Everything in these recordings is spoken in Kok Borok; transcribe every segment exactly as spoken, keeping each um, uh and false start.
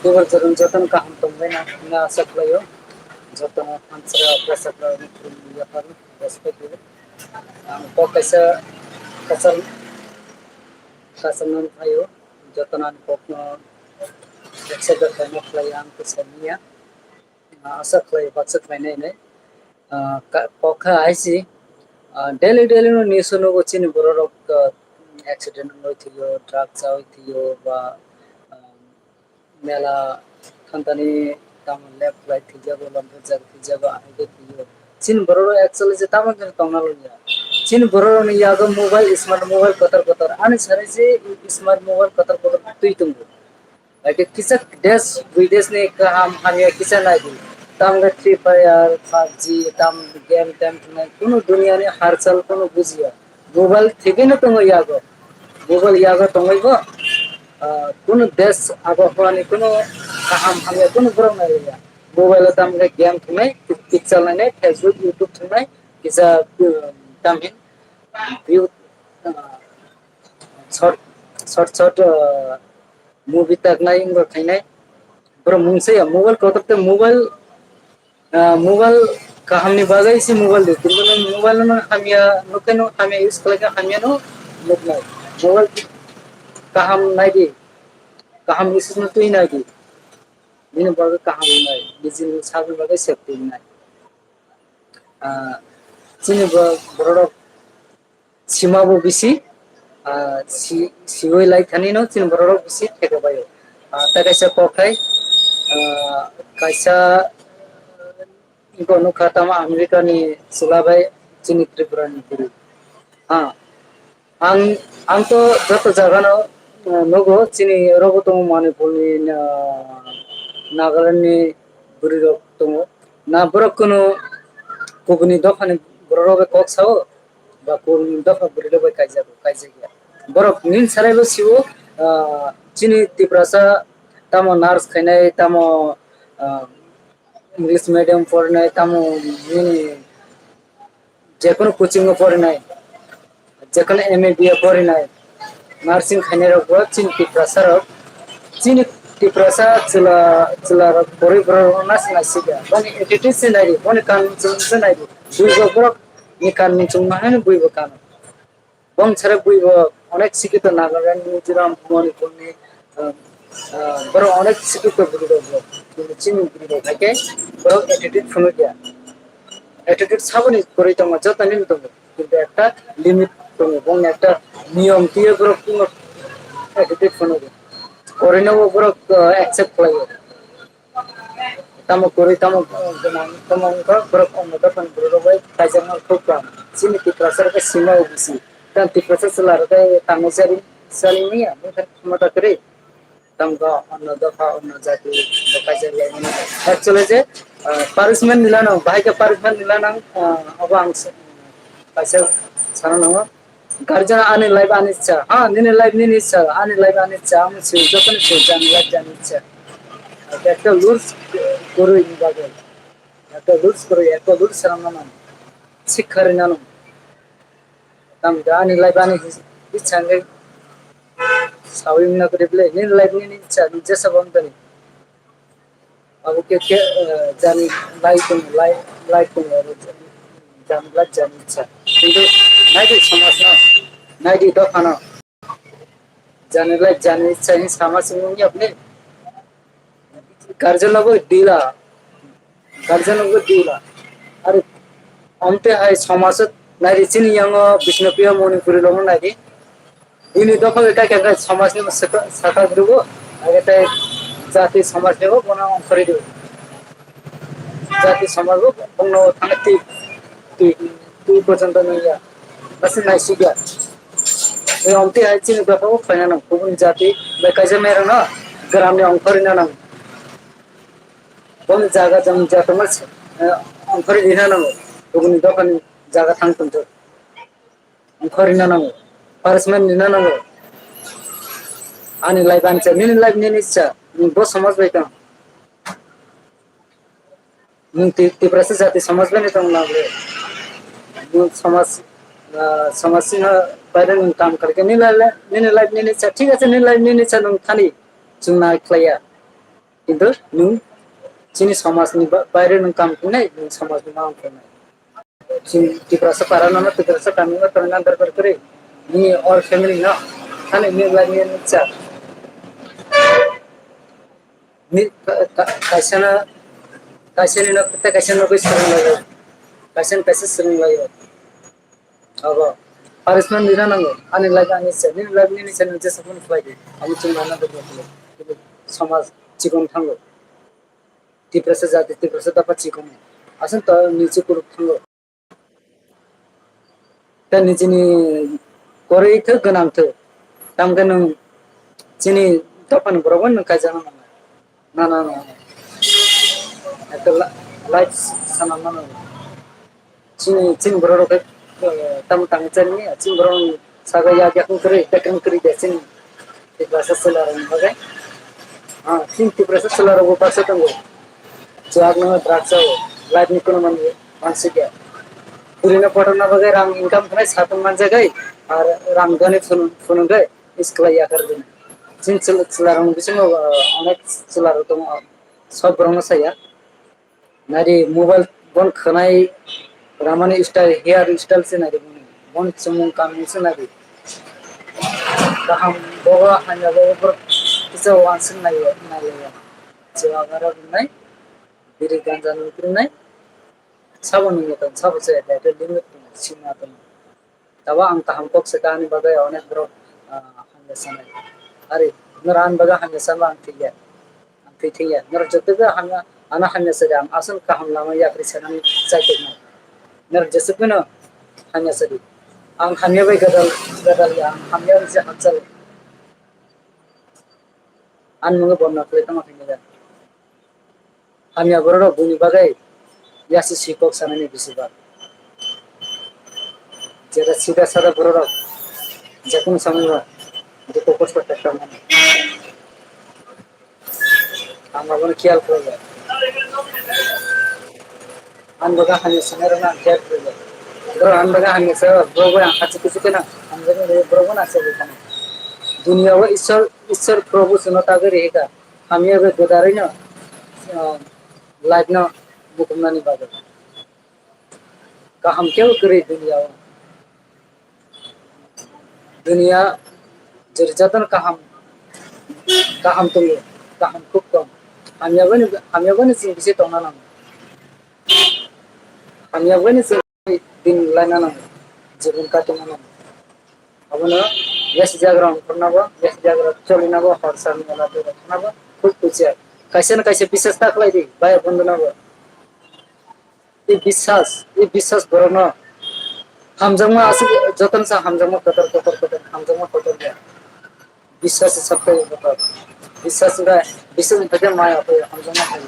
Kubur jorom jotono kaham tongbai na hwnwi asa khlaio. Jotono hamsra bwsajwk rokni khulumni yapharo respect rwo. Ang kok kaisa kwcham kwcham nang phaio. Jotono ani kokno accept khlaima khlai ang kwcham ya. Asa khlai baksa khlainai hinwi. Ah, ka-, kokha hai si, ah, daily daily no news o nugo chini borok rok, ah, accident wngwi thwio, drug chawi thwio, ba, ah, mela thantani tamo left right thwijago, lomthokjak thwijago, ahai khe thwio. Chini borok rok actually je tamo khe tongna lobya. Chini borok rokni yago mobile, smart mobile kotor kotor. Ani sari je smart mobile kotor kotor twi tongo. Like kisa desh bidesh ni kaham hamya kisa nai di. Tamo khe Free Fire, pubg, tamo game time thwngnai kunu duniya ni harchal kunu bujiya. Mobile thwigwi no tongo yago. Mobile yago tongwi bo, ah, kunu desh abohani kunu kaham hamya kunu borok nai ya. Mobile o tamo khe game thwngnai, picture nainai, Facebook, YouTube thwngnai, kisa, um, tamhin view, ah, short, short, short, ah, movie taknai wngbo khainai. Borok mungsa ya mobile kotor tei mobile, ah, mobile kaham ni bagwi se mobile di. Kintu nwng mobile no hamya, nukhe no hamya use khlai khe hamya no nuknai. Mobile kaham nai di, kaham use no twi nai di. Bini bagwi kaham nai, nijini sakni bagwi safety nai. Ah, chini bo-, borok rok sima bo bisi, ah, si-, siwi lai thani no chini borok rok bisi theke bai o. Ah, ta kaisa kok khai, ah, kaisa iko nukha tamo America ni chwla bai chini Tripura ni bwrwi. Ah, ang, ang to joto jaga no, ah, nugo chini rogo tongo Manipur ni, ah, Nagaland ni bwrwi rok tongo. Na borok kunu kubuni dopha ni borok rok bai kok sao. Ba kun dopha bwrwi rok bai kaijago, kaijakya. Borok nini sarai bo sio, ah, chini Tiprasa tamo nurse khainai, tamo, ah, English medium porinai, tamo nini jekunu coaching o porinai, jekunu M A B A porinai, nursing khainai rok bo chini Tiprasa rok, chini Tiprasa chwla, chwla rok kwrwi borok rok nasi nasi ya. Boni attitude se nai di, boni kan chwng se nai di. Bui bo borok ni kan ni chwng ma haino bui bo kano. Bong sare bui bo onek sikito Nagaland, Mizoram, Manipur ni, ah, ah, borok onek sikito bui bo bo. Kintu chini bui bo hai khe borok attitude phunuk ya. Attitude saboni kwrwi tongo, joto nini tongo. Kintu ekta limit tongo, bongni ekta niyom twiwi borok timo attitude phunukgo. Kwrwino bo borok, uh, accept khlaio. Tamo kwrwi, tamo, uh, gwnang, tamo wngkha borok Onno dophani borok rok bai kaijakma khub kam. Chini Tiprasa rok khe sima O B C. Tamo Tiprasa chwla rok khe tangwi chari, chari manya, bongkha khumata kwrwi. Tamkhe onno dopha, onno jati bo kaisa lai mano. Actually je, ah, punishment nila nang, bahai khe punishment nila nang, ah, abo ang sa-, kaisa sana nango. Guardian ani life ani ichha, ha, nini life nini ichha, ani life ani ichha, ang swi, jotono swi, jani life jani ichha. Ekta rules kwrwi ni bagwi. Ekta rules kwrwi, ekta rules sana nango. Sikha rina nango. Tamo khe ani life ani ichha hwnkhe saui wngna kwrwi bwle, nini life nini ichha, nwng jesa bo wng thani. Abo khe, khe, eh, jani life tong, life, life tong, abo jani life jani ichha. Kintu naidi somaj no, naidi dopha no. Jani life jani ichha hin sama simi wngya bwle. Guardian no bo dila. Guardian no bo dila. Are, amte hai somaj o naidi chini yango Bishnupriya Manipuri rok no naidi. Bini dopha bai kaitor khe somaj ni saka, saka guru bo. Age tai jati somaj ni bo bono ongkhorwi di. Jati somaj bo bono thangwi twi, twi, twi porjonto nangya. Basi naisikya. Ei amte hai chini dopha bo phaina nang. Kubun jati bai kaisa merang no gram ni ongkhorwi na nang. Boni jaga jang ja tongma, eh, ongkhorwi rina nango. Buguni dophani jaga thang tongthok. Ongkhorwi rina nango. Punishment rina nango. Ani life ani cha, nini life nini cha. Nwng bo somaj bai tong. Nwng Ti-, Tiprasa jati somaj bai tong na bole. Nwng somaj, ah, somaj singha bai nwng kam kharkhe nini life, nini life nini cha. Thik ache, nini life nini cha nwng thani. Chwng nai khlaiya. Kintu nwng chini somajni ba-, baire nwng kam khlai nai, nwng somajni ma wng khlai nai. Chini Tiprasa para no, Tiprasa kami no tongna dorkar kwrwi. Nini or family no, hani nini lai nini cha. Ni ka-, ka-, kaisa na, kaisa ni no, kaisa no koi swrwng lai. Kaisa ni kaisa swrwng lai. Abo punishment rina nango. Ani life ani se, nini life nini se, nini jesa phano khlai di. Ani chwng nana de khlai di. Somaj chikon thango. Tiprasa jati, Tiprasa dapha chikon. Aswk to niche kuruk thango. Tei nijini kwrwi thwk gwnang thwk. Tamkhe nwng chini dophani borok bai nwng kaijakna nangnai. Na, na, na, na. Ekta la-, life sana mano. Chini, chini borok rok khe, eh, tamo tangwi chani, chini borok rok saga yak yak wng kwrwi, bekreng kwrwi de chini Tiprasa chwla rok ni bagwi. Ah, chini Tiprasa chwla rok bo baksa tongo. Chwak no drugs o, life ni kuno manwi, mansi khe. Puri no kotor na bagwi rang income khlai satung manjagwi, ar rang doni phunung, phunung khe, is khlai ya kar dini. Chini chwla, chwla rok ni bisingo, ah, onek chwla rok tongo, sob borok no saya. Nari mobile bon khwnai ramani style, hair style se nari boni. Bon chumung kamung se nari. Kaham bogo hamya bogo borok kisa wansuk nai nai. Chewa gara nai. Biri ganja nukri nai. Sabo nungya tong sabo se dai limit sima tong. Tabo ang kaham kok se kahani bagwi onek borok, ah, hamya sanai. Ari, nora ani bagwi hamya sanma ang thikya. Ang thwi thikya. Nora joto khe hamya, ano hamya sadi ang aswk kaham lama yakri sanani chai tongmani. Nora jesuk no hamya sadi. Ang hamya bai gadal, gadal ya, ang hamya bai se hamsal. Ani mungwi bonna khlai tongma thangya. Hamya borok rok buini bagwi yasi si kok sanani bisi bak. Jera sida sada borok rok jekunu samung rok dukhu kosto tekta mano. Ang abono khiyal khlaiya. Ang baga hamya sanai rok ang khiyal khlaiya. Borok ang baga hamya sa borok bai ang hachi kuchi kheno ang jani borok bono achai kha. Dunia o Ishwar, Ishwar Prabhu chwngno tagwi rihikha. Hamya bai gwdalwi no, ah, life no bukumnani bagwi. Kaham khe kwrwi dunia o. Dunia jori jotono kaham, kaham tongo, kaham khub kom. Hamya bai no, hamya bai no chwng bisi tongna nango. Hamya bai no chwng din laina nango, jibon katina nango. Abono yes jagra ongkhorna bo, yes jagra cholina bo, hor sal mela twi rokna bo, khub kuchia. Kaisa na kaisa bisas ta khlai di, bhai bondhu na bo. I bisas, i bisas borokno hamjakma aswk jotono sa hamjakma kotor, kotor, kotor, hamjakma kotor ya. Bisas se saktai kotor. Bisas wngkha, bisas wngkha khe maya khe hamjakma khe.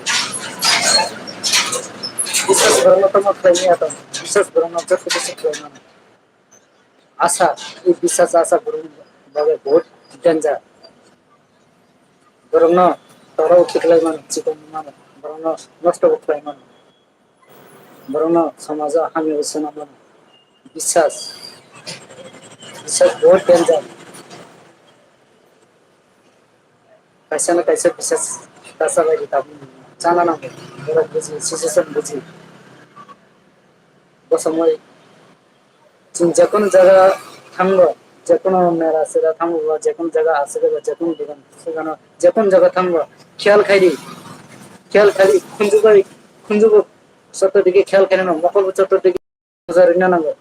Bisas borokno tamo khlai maya tong, bisas borokno joto khe se khlai mano. Asa, i bisas asa borokni bagwi bahut danger. Borokno toro uthi khlai mano, chikon mano, borokno nosto bo khlai mano. Borokno somajo hamya bo swnam mano. Bisas, bisas bahut danger. Kaisa na kaisa bisas kasa bai di tabuk chana nango. Borok buji, situation buji. Bo samoi chwng jekunu jaga thango, jekunu mela sera thango, ba jekunu jaga aswk ba jekunu dogan swkano, jekunu jaga thango, khiyal khai di, khiyal khai di, khunju bai, khunju bo chotto dike khiyal khai nang, mokol bo chotto dike. Bujarina nango.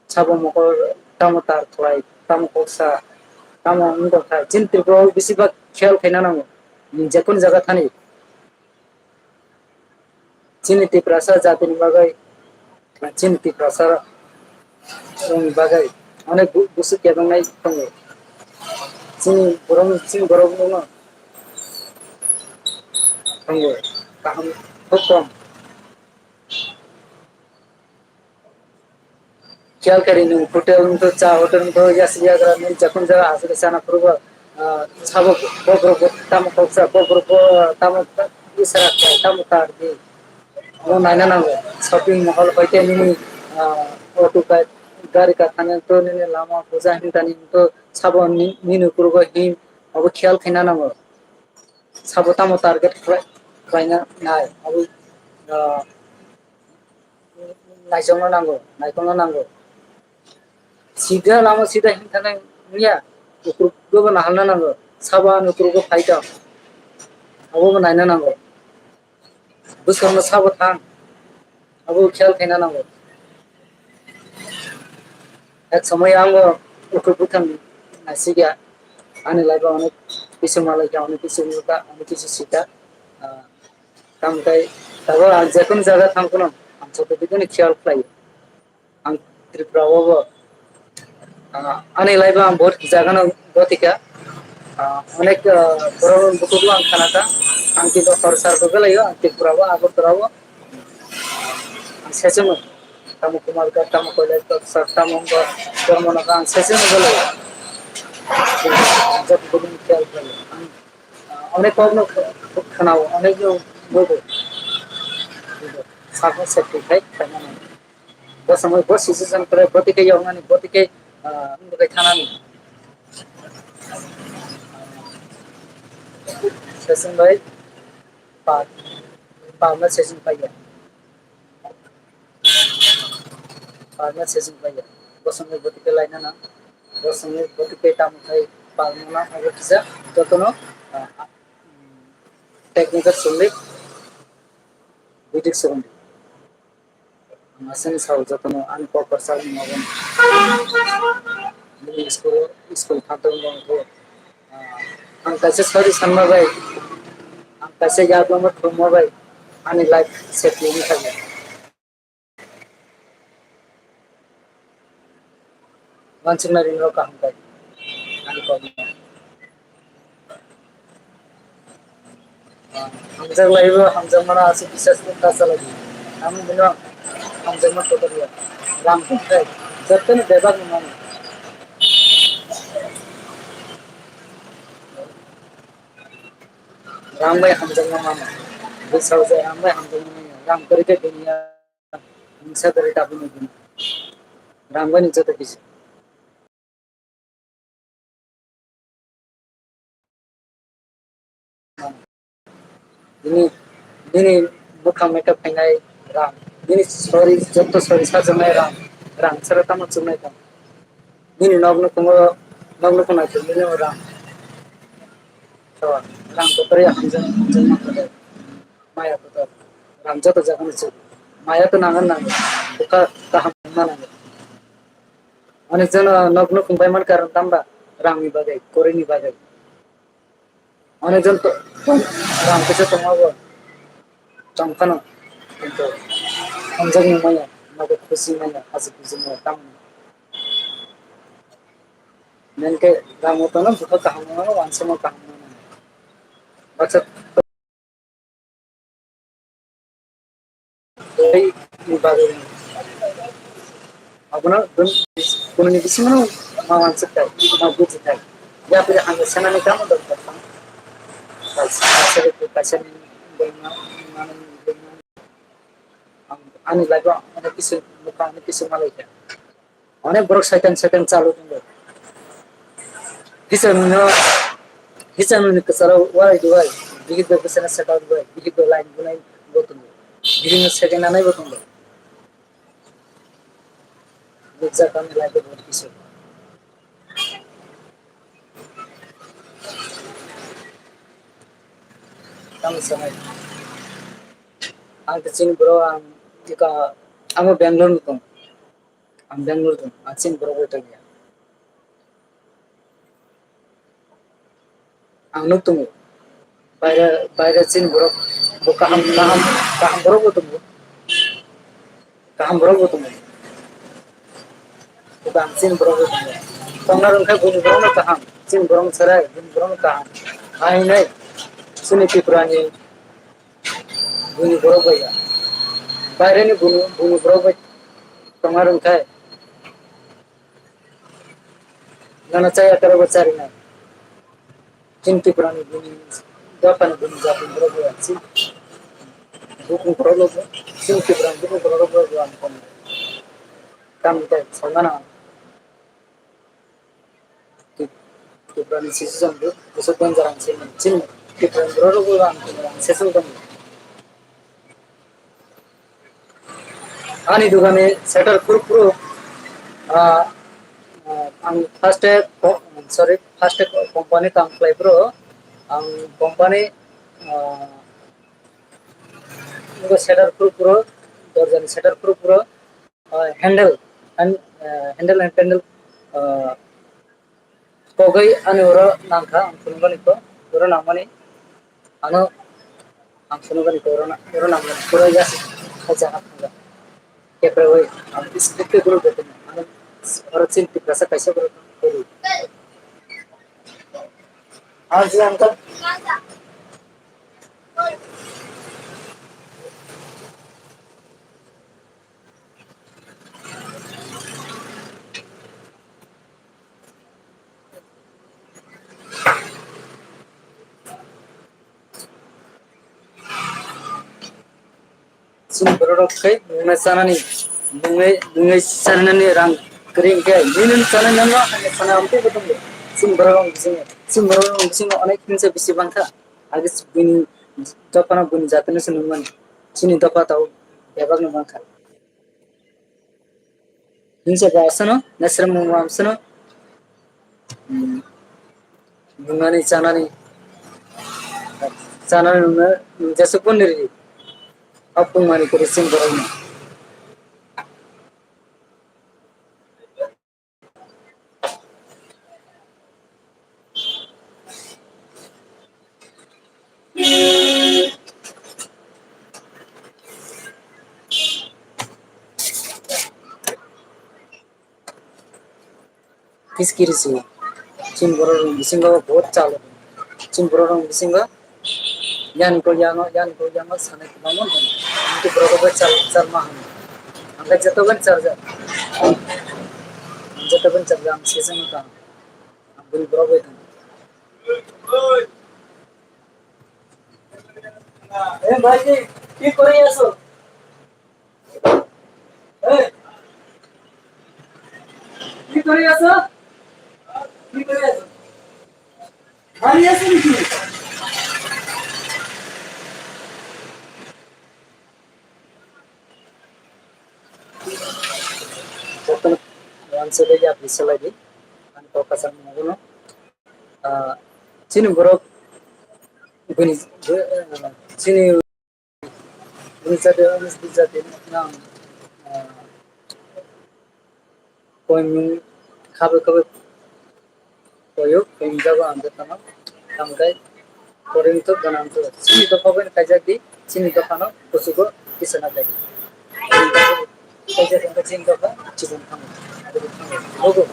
Sabo mokol tamo tar khlai, tamo koksa, tamo wngtong kha. Chini Tripura o bisi bak khiyal khaina nango. Nwng jekunu jaga thani. Chini Tiprasa jatini bagwi, chini Tiprasa rokni bagwi onek bu-, busuk kebeng nai tongo. Chini borok, chini borok no tongo. Kaham khub kom. Khiyal kari nwng hotel wngtho, cha hotel wngtho, yasi yagra nwng jakun jaga aswk chana phuru bo, ah, sabo bobrok bo tamo koksa, bobrok bo tamo isara khai, tamo tar di. Omo naina nango, shopping mall hoite nini, ah, auto ka, gari ka thani to nini lama puja him tani to sabo ni-, nini phuru bo him, obo khiyal khaina nango. sabo tamo target khlai-, khlaina nai, abo, ah, naisokno nango, naikokno nango. Sida lama sida hinthana wngya, ukurukgo bo naharna nango, sabo ani ukurukgo phaikha, abobo naina nango. Bwskango sabo thang, abo khel khaina nango. Ek somoi ang bo ukur bwthang naisikya, ani life o onek kisu malaikha, onek kisu nukha, onek kisu sikha. Ah, tamo khe tabuk ang jekunu jaga thang phano ang joto bikhe khel khlaio. Ang Tripura o bo, ah, ani life o ang bahut jaga no gotikha. Ah, onek, ah, borok bukhuk bo ang khanakha. Ang kintu hor sar bo belaio, ang Tripura o, Agartala o. Ang sesemo. Tamo Kumar ka, tamo Kailash ka, sir, tamo wngkha, tamo wngkha, ang sesemo belaio. Joto bikhe khel khlaio. Ang, ah, onek kok no kh-, khnao, onek no bugo. Sakno safety khai khlaimani. Bo samui bo situation kwrwi, bo tike yoknani, bo tike, ah, wngwi thanani. Session bai pa-, palma session paiya. Palma session paiya. Bo samui bo tike laina na. Bo samui bo tike tamo khai palma na abo kisa jotono, ah, technical sumli bidik sumli. Masani sao jotono ani kok kwrwsa ni magon. Nini school, school phantok wngkha. Ah, ang kaisa sari sanma bai, ang kaisa yaklama thumma bai, ani life set ni thangya. Wansuknai ringrok kaham khe ani kokno. Hamjak laibo hamjakmano aswk bisas khe ta chalai di. Ang bino hamjakma kotor ya. Rang khe jotono bebak ni mano. Rang bai hamjakma mano. Bwsajwk rang bai hamjakma mano. Rang kwrwi khe dunia mungsa kwrwi tabukni dunia. Rang bai ni joto kisi. Nini, nini bwkhang makeup khainai rang. Nini sori, joto sori sajaknai rang. Rang chara tamo chuknai tong. Nini nok nukhungo, nok nukhung naithok nini rang. So, rang kotor ya hamjak, hamjak ma kotor. Maya kotor. Rang joto jaga ni chuk. Maya to nangan nango. Bwkha kaham ma nango. Onek jon, ah, nok nukhung bai man karon tamba rang ni bagwi, kwrwi ni bagwi. Onek jon to, to rang kisa tongma bo tong phano, kintu hamjak ni maya, nogo khusi maya, hachik buji maya, tamni. Menkhe rang bo tono bwkha kaham no, wansukma kaham no. Baksa ni bagwi abono kununi bisingo ma wansuk thai, ma buji thai. Yapri ang sanani tamo dok dok. Kaisa, kaisa ni bwrwngma, ani life o onek kisu nukha, onek kisu malaikha. Onek borok saitan saitan chalu tongo. Hicham no, hicham ni kwcharo wai duai, bihik bai bwsana saka duai, bihik bai line bunai bo tongo. Bihik no second nanai bo tongo. Nukjak ani life o bahut kisu. Tamo sanai. Ang khe chini bro, ang ika, amo Bangalore ni tong. Ang Bangalore tong, ang chini borok bai tongya. Ang nuk tongo. Baire, baire chini borok bo kaham, kaham, kaham borok bo tongo. Kaham borok bo tongo. Eba ang chini borok bo tongo. Tongna rwngkha bini borok no kaham, chini borok no chwrai, bini borok no kaham. Hainai chini Tripura ni bini borok bai ya. Baire ni bini, bini borok bai tongna rwngkha. Nana chaya kara bo chari na. Chini Tripura ni bini dopha ni bini jati borok bo chini bukung borok bo chini Tripura ni bukung borok bo ang kono. Kam ta samana. Tripura ni sisi jang bo, bisa danger ang chini, chini. Borok rok bo ang session tong. Ani dogani shutter phuru phuru, ah, ah, ang first e ko-, sorry, first e ko-, company kam khlai phuru, ang company, ah, shutter phuru phuru, dorjani shutter phuru phuru, ah, handle, han-, ah, handle and panel, ah, kogwi ani oro nangkha, ang phunukgani kho, oro nangmani, ano, ang phunukgani kho, oro na-, oro nangmani, pura yasi, khacha hap thangkha. Kepre oi, ang is kepre guru betin, ano, oro chin Tiprasa kaisa guru, guru. Ah, ji uncle. Chini borok rok khe nungna chanani, nungwi, nungwi chanani rang kwrwi hwnkhe, nini chanani nangno, ani sana amtwi bo tongo. Chini borok rok bisingo, chini borok rok bisingo onek himsa bisi bangkha. Age bini dophano bini jatino se nungmani. Chini dopha tabuk bebakno mankha. Himsa ba asano, nesrem mung amsano. Hmm. Nungani chanani. Chanani nungna, jesa puniri. Apung mani kuri sing borokno. Kiskiri si. Chini borok rok bisingo bahut chalo. Chini borok rok bisingo yani ko yango, yani ko yango sanai kwbangma dong. Hingke borok rok bai chal, chalma hwnwi. Hingke joto bai chaljak. Joto bai chaljak, ang sesano tang. Ang bini borok bai tang. এ ভাইজি, কি করে আছো? এই, কি করে আছো? কি করে আছো? বাড়ি আছো নাকি? Jotono answer ya bisa lagi. Ang kau kasang mo no. Ah, chini borok bini, ah, chini bini jati, bini jati nang, ah, koimung khabe khabe koyo, koimung jago ang jatama, tamkai koring to ganang to. Chini to khabe kaijak di, chini to khano kusugo kisana jagi. Kaijak ang chini to kha, chibun khamo. Logo.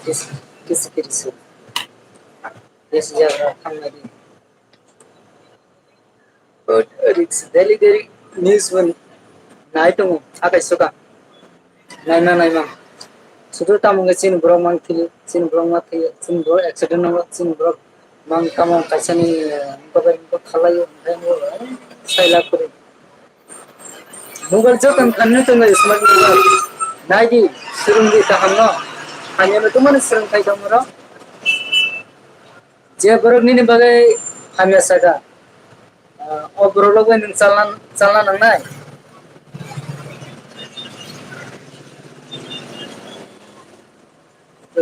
Kis, kis kiri su. Yes, ya, khamnadi. But it's daily, daily news when nai tongo, akai suka. Naima, naima. Sudu tamo nge chini borok mang thili, chini borok ma thili, chini borok accident nango, chini borok mang tamo kaisani, eh, babai bo khalaio, onkhe bo, eh, saila kuri. Mobile joto khanni tongo smart mobile. Naidi, swrwngdi kaham no. Hamya no tumani swrwngthai tongmoro. Je borok nini bagwi hamya saka, ah, o borok rok bai nwng chalna, chalna nangnai.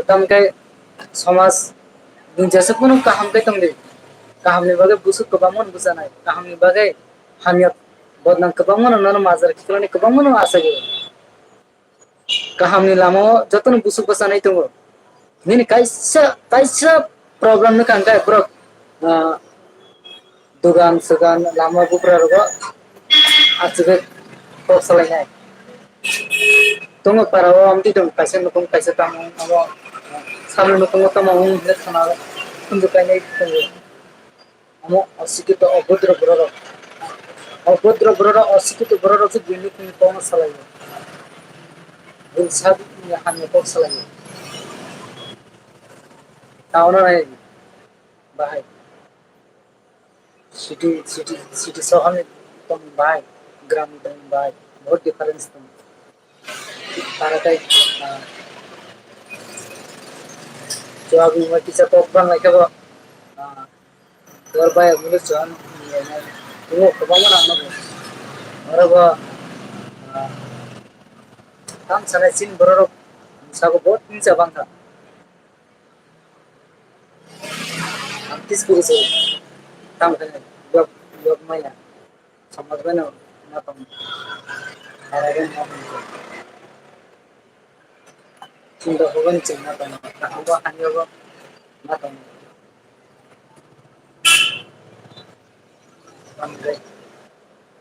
Tamo khe somaj nwng jesa phano kaham khe tongdi. Kahamni bagwi busuk kwbangma no bwchanai. Kahamni bagwi hamya bodnam kwbangma no nono majra khiklani kwbangma no achaiwi. Kahamni lama o jotono busuk bwchanai tongo. Nini kaisa, kaisa problem no kang khe borok, ah, dogan sogan lama bupra rogo achugwi kok salainai. Tongo para o amtwi tongo kaisa nokong kaisa tamo amo samno nokongo tamo wng hinwi khna khunju kainai tongo. Osikito obodro bororok. Obodro bororok, osikito bororok se buini kok no salaio. Buini sak hamya kok salaio. Town o nai bahai. City, city, city sohor ni tong bahai. Gram ni tong bahai. Bahut difference tong. Para tai, ah, jawab ni kisa kok bang lai kebo. Ah, Dor bai mulu chuan, imo kwbangma nang nang. Oro bo, ah, tam sanai chini borok rok sabo bo tin cha bang kha. Ang tis kiri se tam kha yok yok maya. Samaj bai no na tong. Ara bai na tong. Chwng rok bo chwng ma tongo, kaham bo hamya bo ma tongo. Tamo khe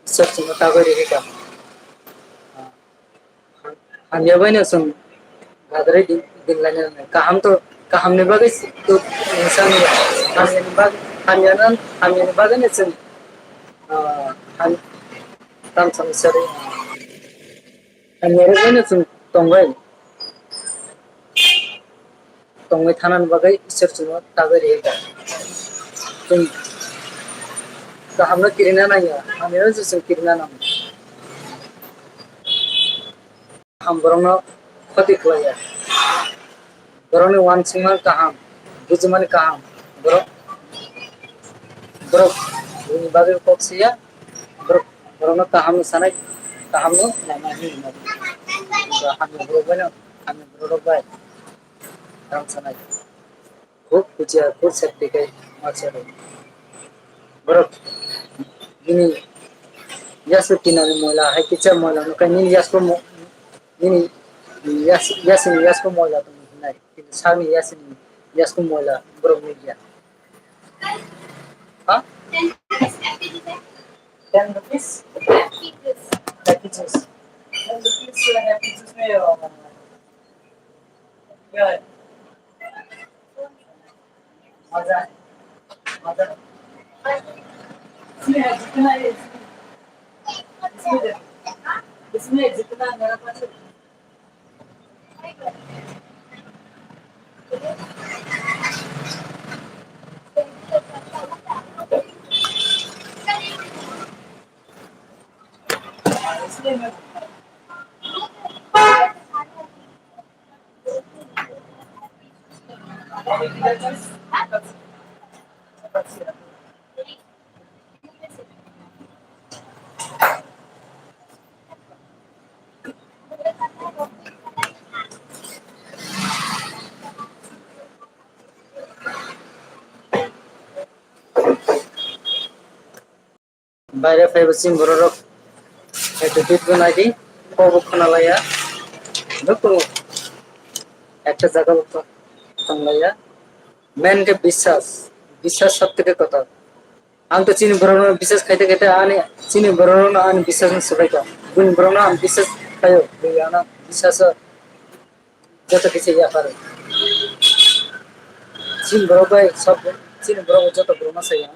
Isor chwngno tagwi rihikha. Hamya bai no chwng gadrai din, din lainani. Kaham to, kaham ni bagwi to insan hamya ni bagwi, hamya no, hamya ni bagwi no chwng, ah, ham, tam samsari. Hamya rwgwi no chwng tongwi, tongwi thanani bagwi Isor chwngno tagwi rihikha. Chwng kahamno kirina nangya, hamyano se chwng kirina nango. Kaham borokno khoti khlaiya. Borokni uansukmani kaham, bujimani kaham, borok, borok bini bagwi kok siya, borok, borokno kaham sanai, kahamno naina hinwi mano. Hamya borok bai no, hamya borok bai kaham sanai. Khuk huchia, khuk sep tikai macharo. Borok bini yasu tinani moila hai kisa moila nukai nini yasko mo-, nini yas-, yasini yasko moila tongwi hinai. Kintu sakni yasini yasko moila borok nukya. Ha? Ten rupees? Happy juice. Ten rupees happy juice. Baire phaibo chini bororok attitude bo naidi, kokbo khwnalaiya, dukhu ekta jaga bo tonglaiya. Main khe biswas, biswas sob theke kotor. Ang to chini borokno biswas khaite khaite ani chini borokno ani biswasno swbaikha. Buini borokno ang biswas khaio, bui ano biswaso joto kisa yapharo. Chini borok bai sob, chini borok joto borokno saya.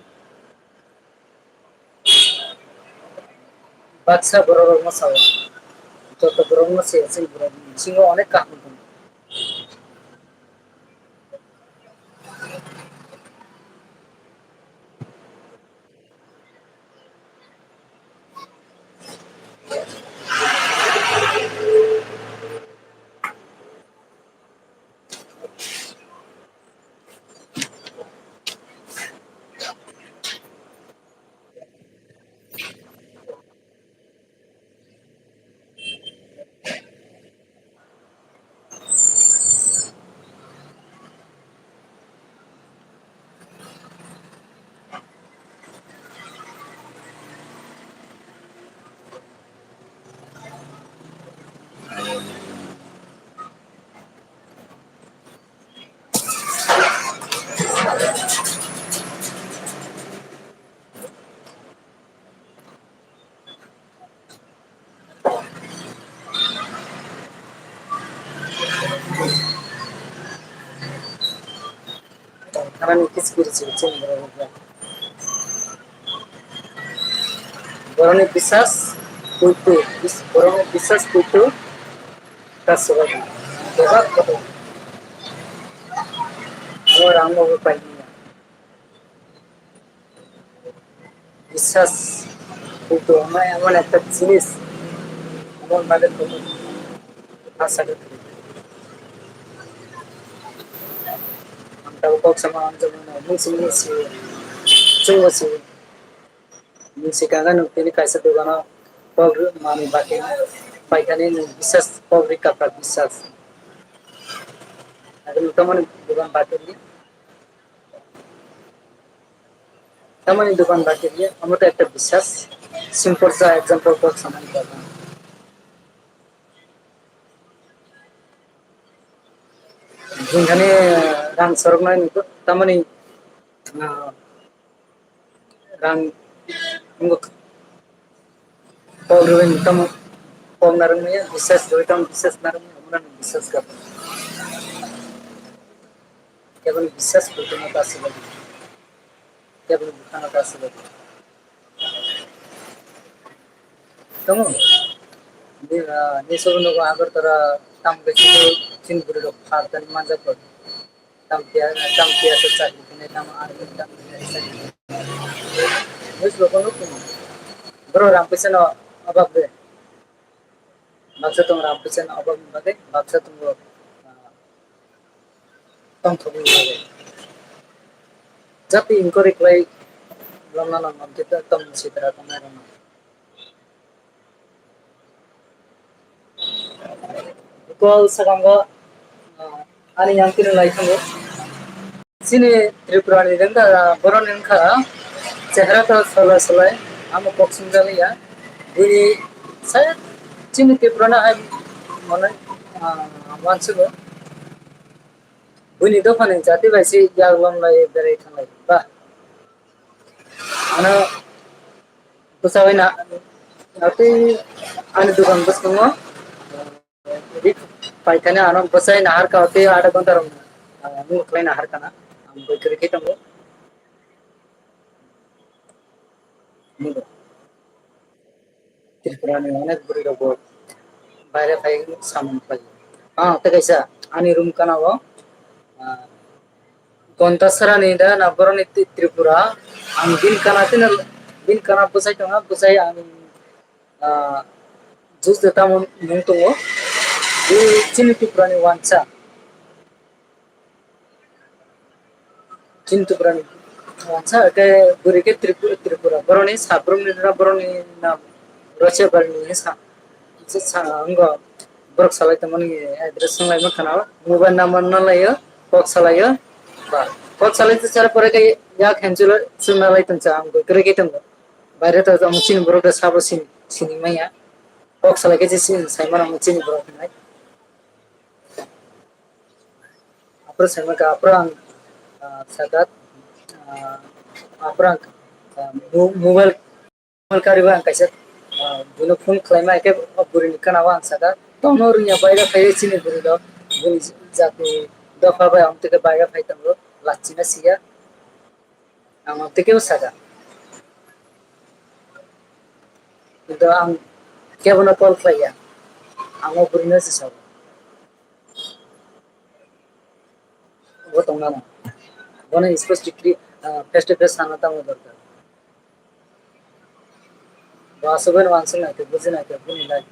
Baksa borok rokno sao. Joto borokno saya chini borok bisingo onek kaham tongo. Tongtharani kichkir se chini borok rok. Borokni bisas puitu, bis-, borokni bisas puitu ta swbaiya. Bebak kotor. Amo rang bo pai manya. Bisas puitu amo emon ekta jinis, amo bagwi kotor. Asa khe ang tabuk kok sama ang jagwi mung si mung si chungo si. Nwng swkang khe nwng tini kaisa dogano kok rw-, manwi bakhe paithani nwng bisas kok rw kapra bisas. Abo nwng tamoni dogan bakhe rw-, tamoni dogan bakhe rw, amo to ekta bisas. Simple sa example kok samani bagwi. Nwng thani rang soroknai nwng tamoni, ah, Rang wngkha kok rwui tamo kok narwkmaya, bisas rwui tamo bisas narwkmaya, omono bisas kha. Kebo ni bisas kwtwma ta swbaiya. Kebo ni bwkhano ta swbaiya. Tamo? Ni, ah, ni sobo nogo Agartala tamo khe chini bwrwi rok phaltani manjak rok. Tam tiya, tam tiya se chakri kene, tam army, tam tiya se chakri kene. Bus lo kono kono. Bro, rang pisa no abak de. Baksa tong rang pisa no abak ni bagwi, baksa tong lo, ah, tong thok ni bagwi. Jati inquiry khlai lomna nang mam kita tong sitra tong na rang. Kol sakango, ah, ani yang kini lai thango. Chini Tripura ni rengda, ah, borok ni wngkha, chehra to sola solai, amo kok sumjak ya. Bini saya chini Tripura na hai mane, ah, wansugo. Bini dopha ni jati bai si yak lom lai berai thanglai ba. Ano bwsai na, tei ani dogan bwskango rik paithani ano bwsai naharka tei adha ghonta rok mung khlai naharkana ang bwkhe rikhi tongo. Tripura ni onek bwrwi rok bo baire phai samung khlai. Ah, tei kaisa ani room kana o, ah, Gonta Sarani da na boroni Tri-, Tripura. Ang bin kana tino bin kana bwsai tongo, bwsai ang, ah, juice de tamo nung tongo. Bini chini Tripura ni wansa. Chini Tripura ni wansa, ke bwrwi ke Tripu-, Tripura. Boroni sabrum ni da boroni nam Russia barni sa. Sa, sa, wngkha borok salai tongmani address wnglaima khana, mobile number no laio, kok salaio. Ba, kok salai tong sar pore khe yak henchulo chwngna lai tong cha, ang bo kwrwi khe tongo. Baire to omo chini borok da sabo sini, sini maya. Kok salai khe je sini sai mano omo chini borok hinai. Aphuru sai mano kha, aphuru ang, ah, saka, ah, aphuru ang, ah, mo-, mobile Kariba ang kaisa, ah, buino phone khlaima, haikhe o bwrwini gana o ang saka, "Tongno rwngya, baira phaiwi chini bwrwi rok, bini jatni dopha bai ang twi khe baira phai tongo, lachina siya." Ang twi khe saka. Kintu ang kebono call khlaiya, ang o bwrwino se sago. Bo tongmano. Bono specifically, ah, face to face sana tamo dorkar. Bo aswk bai no uansuk nai khe, buji nai khe, bini lai.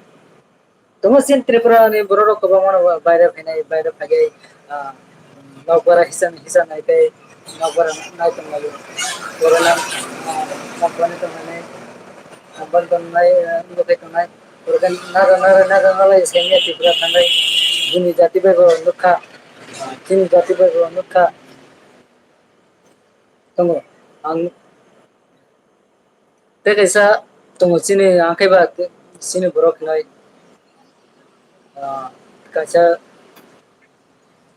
Tongo chini Tripura ni borok rok kwbangma no baire phainai, baire phaiwi, ah, nokbar hisa, hisa nai tei nokbar nai tong lai. Borok no, ah, company tong nai, company tong nai, ah, nugwi tong nai. Borok no naga, naga, naga, naga lai se Tripura thangnai. Bini jati bai bo nukha, ah, chini jati bai bo nukha. Tongo. Ang tei kaisa tongo chini, ang khe ba chini borok hinai, ah, kaisa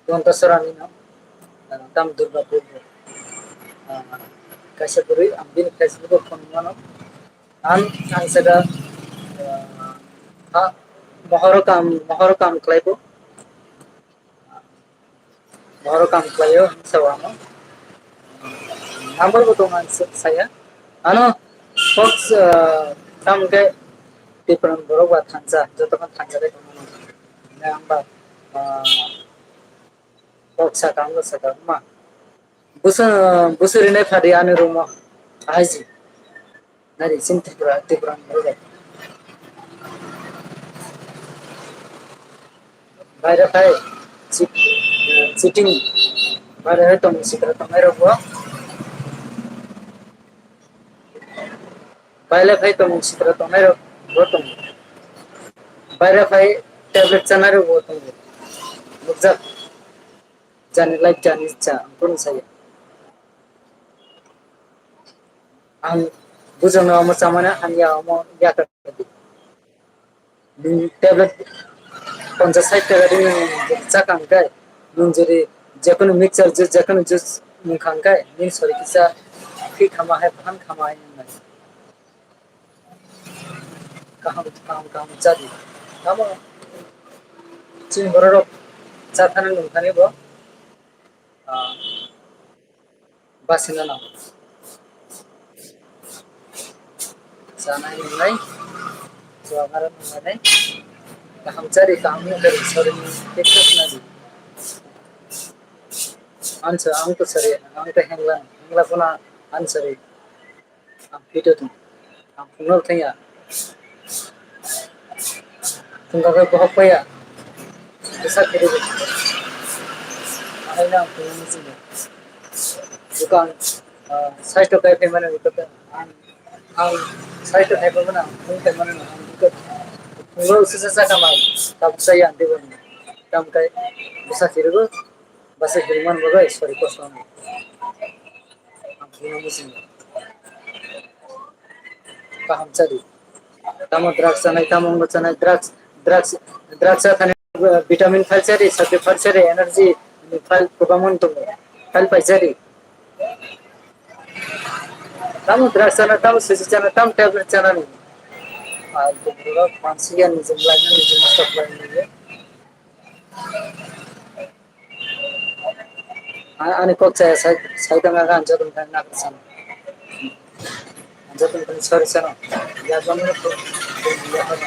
Gonta Sarani no, ah, tam Durga Purbo. Ah, kaisa bwrwi ang bini Facebook o phone mano. Ang, ang saka, ah, ha, mohoro kam, mohoro kam khlai bo. Borok kam khlaio, hinsa o ano. Number bo tongo ang sa-, saya. Ano, fox, ah, Tamo khe Tiprani borok ba thansa, jotokhon thansa khe tongmani. Hwnwi ang ba, ah, kok saka, ang sakha ma. Busu, busu rinai phadi ani room o. Ahaiji. Nari, chini Tripura, Tripura ni borok rok. Baire phai, chit-, cheating. Baire phai tongmung sitra tongnai rok bo. Baire phai tongmung sitra tongnai rok bo tongo. Baire phai tablet chanai rok bo tongo. Nukjak. Jani like jani cha, ang kunu saya. Ang bujang na omo chamana, ang ya omo ya ka di. Nwng tablet ponchas sait taka di nwng chakang kai, nwng jodi jekono mixture juice, jekono juice nwng khang kai, nini sori kisa khi khama hai, phan khama hai nwng nai. Kaham, kaham, kaham chadi. Tamo chini borok rok chathani nwng thani bo, ah, basina nango. Chanai nungnai, chuagara nungnai, kaham chari, kaham nungkhe, sorry, tei khe khna di. Answer, ang to sorry, ang to hengla, hengla phano answer, ang pito tong, ang phungo thangya. Tungka khe bohok paiya. Bwsa kiri bo. Ahaino ang phunuknwi sini. Bwkha ang, ah, saisto kai phaimani bwkha ang, ang saisto khai phaimani ang phunuk phaimani ang bwkha phungo usisa sakha mai. Tabuk saya ang teibo. Tamo khe bwsa kiri bo. Bwsa kiri man bo bai sorry kosto ang. Ang phunuknwi sini. Kaham chadi. Tamo drugs chanai, tamo wngbo chanai, drugs, drugs, drugs chathani, uh, vitamin phalchari, sakri phalchari, energy ni phal kwbangma wng tongo. Phal paijari. Tamo drugs chana, tamo sisi chana, tamo tablet chanani. Phaltu borok mansiya nijini lagina nijini stop lainai. A-, ani kok chaya sai, sai tongkha khe ang joto ni thani nakarwi sano. Ang joto ni thani sorry sano. Yakmano kok, kok yakmano.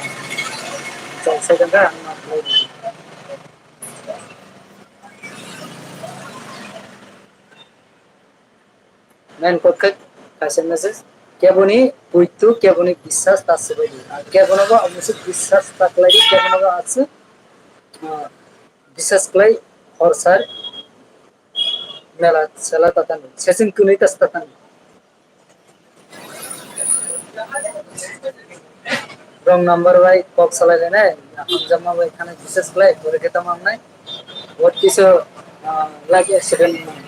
Chaya sai tongkha ang ma khlai di. Main kok khe kaisa message. Keboni puitu, keboni biswas ta swbai di. Ar kebono bo aswk biswas ta khlai di, kebono bo aswk, ah, biswas khlai hor sar mela sela ta tani. Session kunui ta ta tani. Wrong number bai kok salai lainai, hamjakma bai khana biswas khlai, pore khe tamo wngnai. What kisu, ah, like accident wngnai.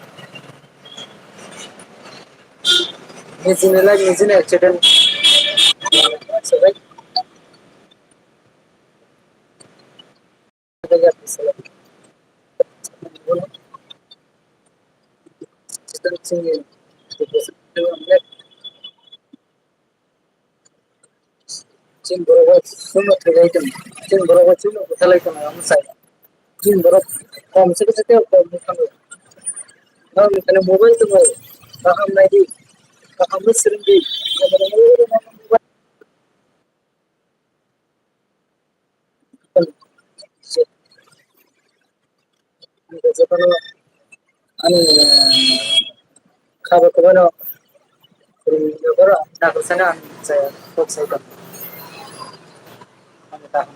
Nijini like nijini accident. Chini borok bo chwngno thwilai tong, chini borok bo chwngno bwthalai tong, omo sai. Chini borok kom se kisa tei kom bwthango. Nang kani mobile tongo, kaham naidi, kaham no swrwngdi. Ani kabo kobano, ani nakarsa no ang kok sai tong. Ani kaham.